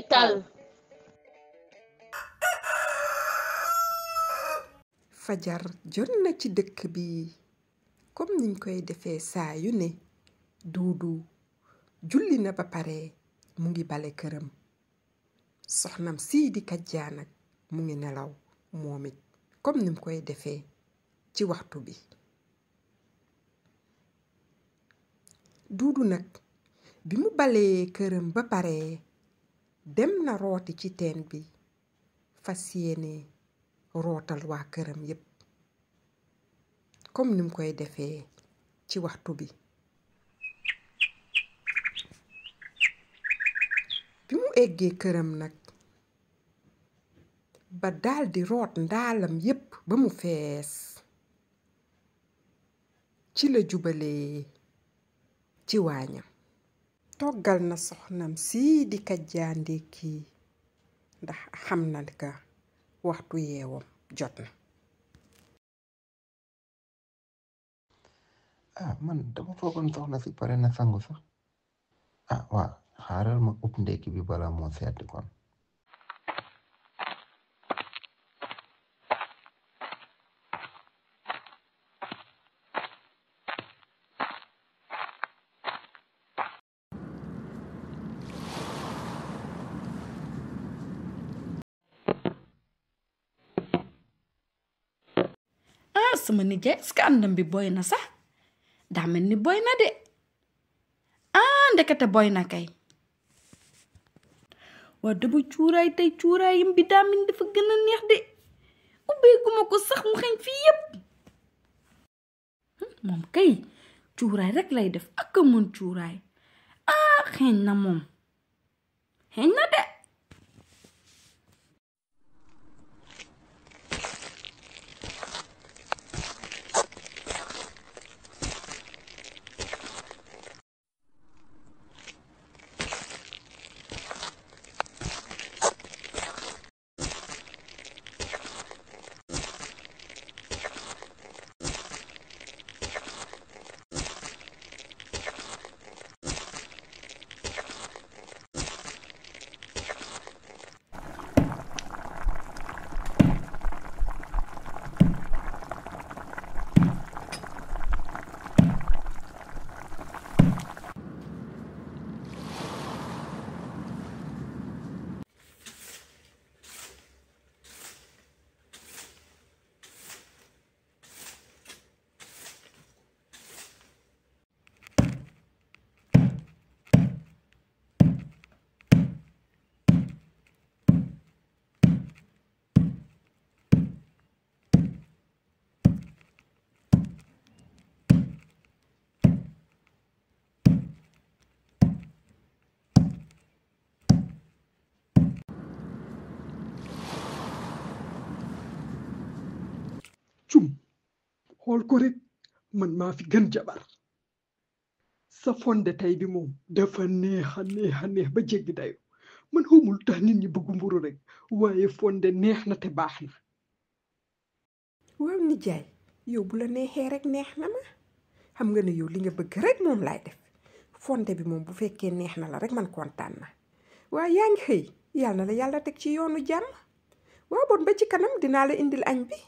seetal. fajar jot na ci dëkk bi comme niñ koy defee saa yu ne. Duudu julli na ba pare mu ngi bale këram. soxnam sii di Kajjaan nag mu ngi nelaw moom it comme nim koy defee ci waxtu bi. Duudu nag bi mu balee këram ba pare dem na rooti ci teen bi fas yéene rootal waa këram yépp comme nim koy defee ci waxtu bi. bi mu eggee këram nag ba daldi root ndaalam yépp ba mu fees ci la jubalee ci waañam. toggal na soxnam sii di Kajjaan ndékki ndax xam na ka waxtu yeewam jot na. man dama foogoon soxna si pare na sangu sax. waa xaaral ma ub ndékki bi bala moo sedd kon. sama nijaay est-ce que àndam bi boy na sax daa mel ni boy na de. ndekete boy na kay. waa dama cuuraay tey cuuraayam bi daa mel dafa gën a neex de. ubbeeguma ko sax mu xeeñ fii yépp. moom kay cuuraay rek lay def ak a mën cuuraay. xeeñ na moom xeeñ na de. xool ko rek man maa fi gën jabar sa fonde tey bi moom dafa neex a neex ba jéggi dayo man xamul tax nit ñi bëggu mburu rek waaye fonde neex na te baax na. waaw nijaay yow bu la neexee rek neex na ma xam nga ne yow li nga bëgg rek moom laay def fonde bi moom bu fekkee neex na la rek man kontaan na waaye yaa ngi xëy yàlla na la yàlla teg ci yoonu jàmm. waaw bon ba ci kanam dinaa la indil añ bi.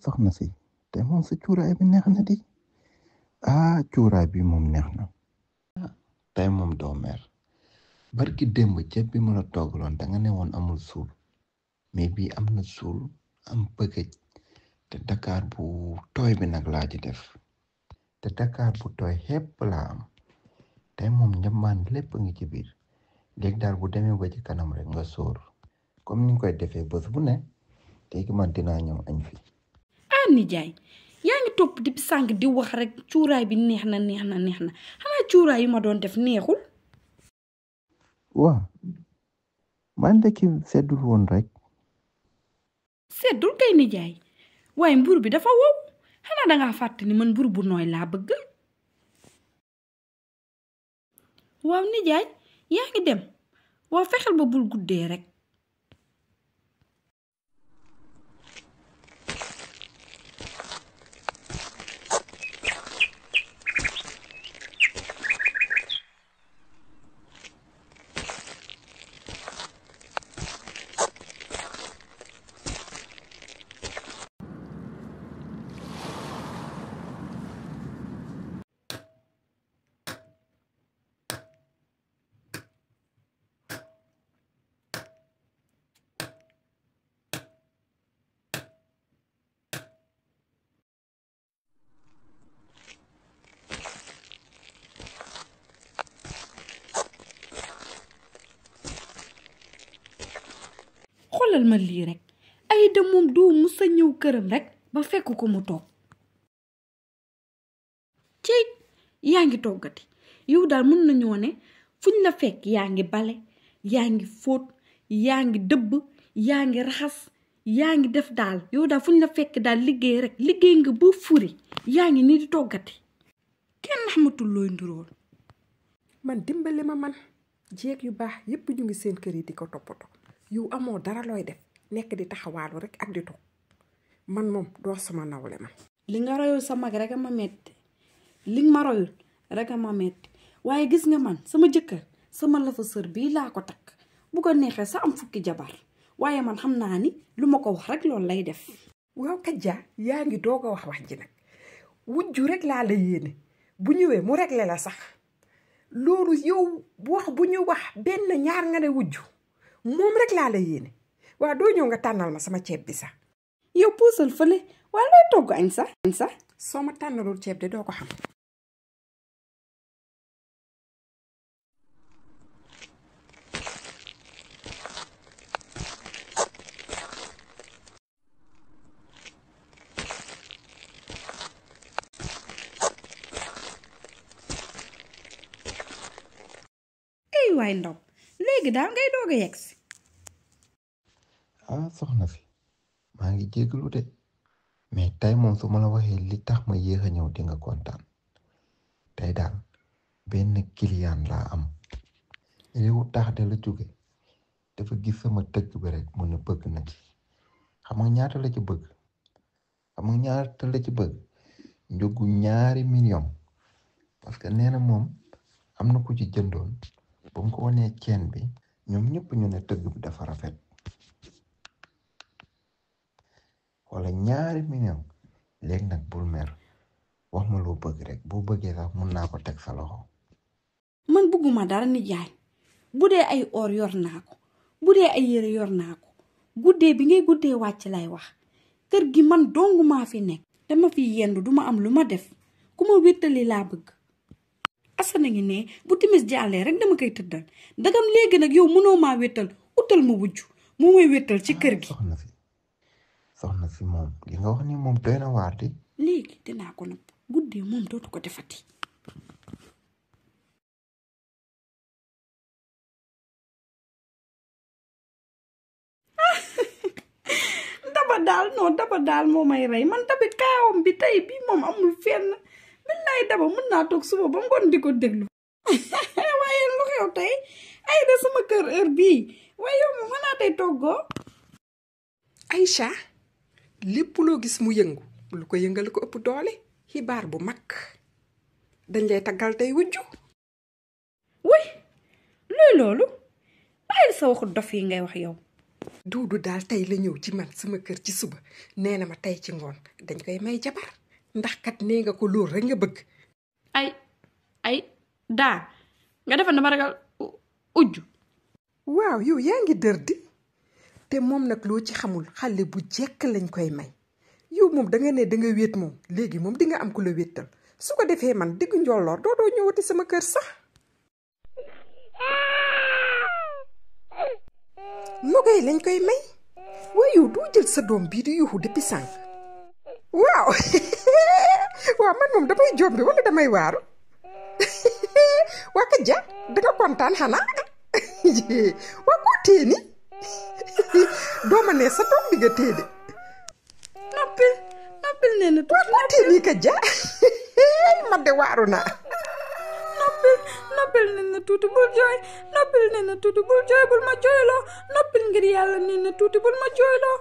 soxna si te moom sa cuuraay bi neex na di. cuuraay bi moom neex na. tey moom doo mer. barki démb ceeb bi ma la toggaloon da nga ne woon amul suul mais bii am na suul am bëggëj te Dakar bu tooy bi nag laa ci def te Dakar bu tooy xépp laa am tey moom njambaan lépp ngi ci biir léegi daal bu demee ba ci kanam rek nga sóor comme ni nga koy defee bés bu ne léegi man dinaa ñëw añ fi. nijaay yaa ngi topp di sànq di wax rek cuuraay bi neex na xanaa cuuraay yi ma doon def neexul. waaw man ndekki seddul woon rek. seddul kay nijaay waaye mburu bi dafa wow xanaa dangaa fàtte ni man mburu bu nooy laa bëgg. waaw nijaay yaa ngi dem waaw fexeel ba bul guddee rek xoolal ma lii rek Aïda moom doo musa ñëw këram rek ba fekk ko mu toog ci yaa ngi toggati yow daal mën nañoo ne fuñ la fekk yaa ngi bale yaa ngi fóot yaa ngi dëbb yaa ngi raxas yaa ngi def daal yow daal fuñ la fekk daal liggéey rek liggéey nga ba furi yaa ngi nii di toggati kenn xamatul looy ndurool man dimbali ma man jeeg yu baax yépp ñu ngi seen kër yi di ko toppatoo yow amoo dara looy def nekk di taxawaalu rek ak di toog man moom doo sama nawle man li nga royul sa mag rek a ma metti li nga ma royul rek a ma metti waaye gis nga man sama jëkkër sama lafa sër bii laa ko takk bu ko neexee sa am fukki jabar waaye man xam naa ni lu ma ko wax rek loolu lay def waaw Kaja yaa ngi doog a wax ji nag wujju rek laa la yéene bu ñëwee mu réglé la sax loolu yow wax bu ñu wax benn ñaar nga ne wujju moom rek laa la yéene waa doo ñëw nga tànnal ma sama ceeb bi sax yow puusal fële waa looy togg añ sax soo ma tànnalul ceeb de doo ko xam waay ndaw léegi daal ngay doog a yegsi soxna si maa ngi jéggalu de mais tey moom su ma la waxee li tax ma yéex a ñëw di nga kontaan tey daal benn client laa am réewu tax de la jóge dafa gis sama tëgg bi rek mu ne bëgg na ci xam nga ñaata la ci bëgg njëgu 2 millions parce que nee na moom am na ku ci jëndoon ba mu ko wanee ceen bi ñoom ñëpp ñu ne tëgg bi dafa rafet wala 2 millions léegi nag bul mer wax ma loo bëgg rek boo bëggee sax mun naa ko teg sa loxo man bëgguma dara nijaay bu dee ay or yor naa ko bu dee ay yére yor naa ko guddee bi ngay guddee wàcc lay wax kër gi man dong maa fi nekk dama fi yendu duma am lu ma def ku ma wéttali laa bëgg asana ngi ne bu timis jàllee rek dama koy tëddal dagam léegi nag yow mënoo maa wéttal utal ma wujju mu may wéttal ci kër gi soxna si moom li nga wax ni moom doy na waar di léegi dinaa ko nëbb guddee moom dootu ko defati daba daal moo may rey man tamit kaawam bi tey bi moom amul fenn billaay daba mën naa toog suba ba ngoon di ko déglu waaye lu xew tey ay da sama kër heure bii waaye yow ma mën naa tey toggoo Aïcha lépp loo gis mu yëngu lu ko yëngal ko ëpp doole xibaar bu mag dañ lay taggal tey wujju wuy luy loolu bàyyi sa waxu dof yi ngay wax yow Duudu daal tey la ñëw ci man sama kër ci suba nee na ma tey ci ngoon dañ koy may jabar ndax kat nee nga ko loolu rek nga bëgg ay daa nga defal dama ragal ujju waaw yow yaa ngi dër di te moom nag loo ci xamul xale bu jekk lañ koy may yow moom da nga ne da nga wéet moom léegi moom di nga am ku la wéetal su ko defee man diggu njolloor doo ñëwati sama kër sax nogay lañ koy may waaye yow doo jël sa doom bii di yuuxu depuis sànq waaw waaw man moom damay jombi wala damay waaru waa Kaja danga kontaan xanaa waa koo tee ni dooma ne sa doom bi nga tee de noppil nee na waa koo tee nii Kaja man de waaru naa noppil noppil nee na tuuti bul jooy noppil nee na tuuti bul jooy bul ma jooyloo noppil ngir yàlla nee na tuuti bul ma jooyloo.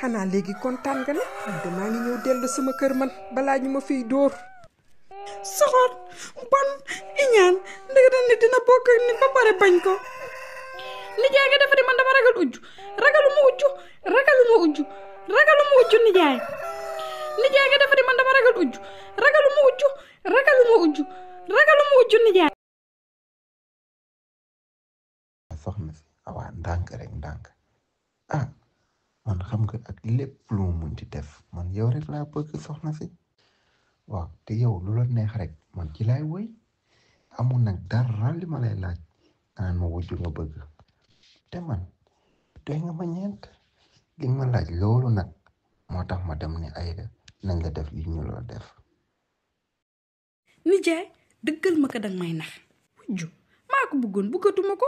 xanaa léegi kontaan nga ne man de maa ngi ñëw dellu sama kër man balaa ñu ma fiy dóor. soxor bon iñaan ndeke nit dina bokk ak nit ba pare bañ ko. nijaay nga defa di man dama ragal ujju ragaluma ujju nijaay nga defa di man dama ragal ujju ragaluma ujju nijaay. soxna si awaa ndànk rek ndànk man xam nga ak lépp lu mu munti def man yow rek laa bëgg soxna si waaw te yow lu la neex rek man ci laay woy amul nag dara li ma lay laaj naan ma wujju nga bëgg te man doy nga ma ñeent li nga ma laaj loolu nag moo tax ma dem ni Aïda nañ la def li ñu la def. nijaay dëggal ma ko danga may nax wujju maa ko bëggoon bëggatuma ko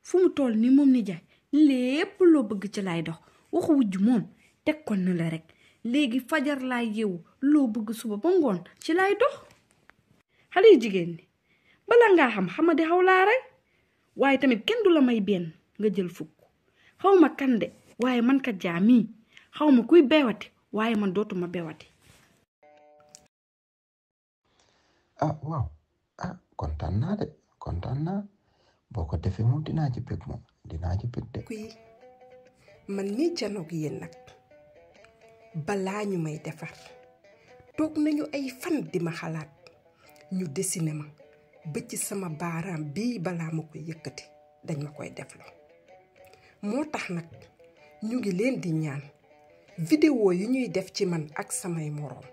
fu mu toll nii moom nijaay lépp loo bëgg ci lay dox waxu wujju moom teg ko na la rek léegi fajar laay yeewu loo bëgg suba ba ngoon ci lay dox. xale yu jigéen ñi bala ngaa xam di xaw laa rey waaye tamit kenn du la may benn nga jël fukk xaw ma kan de waaye man kat jaa mii xaw ma kuy beewati waaye man dootuma beewati. waaw kontaan naa boo ko defee moom dinaa ci bëgg de. kuy man nii janoog yéen nag balaa ñu may defar toog nañu ay fan di ma xalaat ñu dessiné ma ba ci sama baaraam bii balaa ma koy yëkkati dañ ma koy defloo moo tax nag ñu ngi leen di ñaan vidéo yi ñuy def ci man ak samay moroom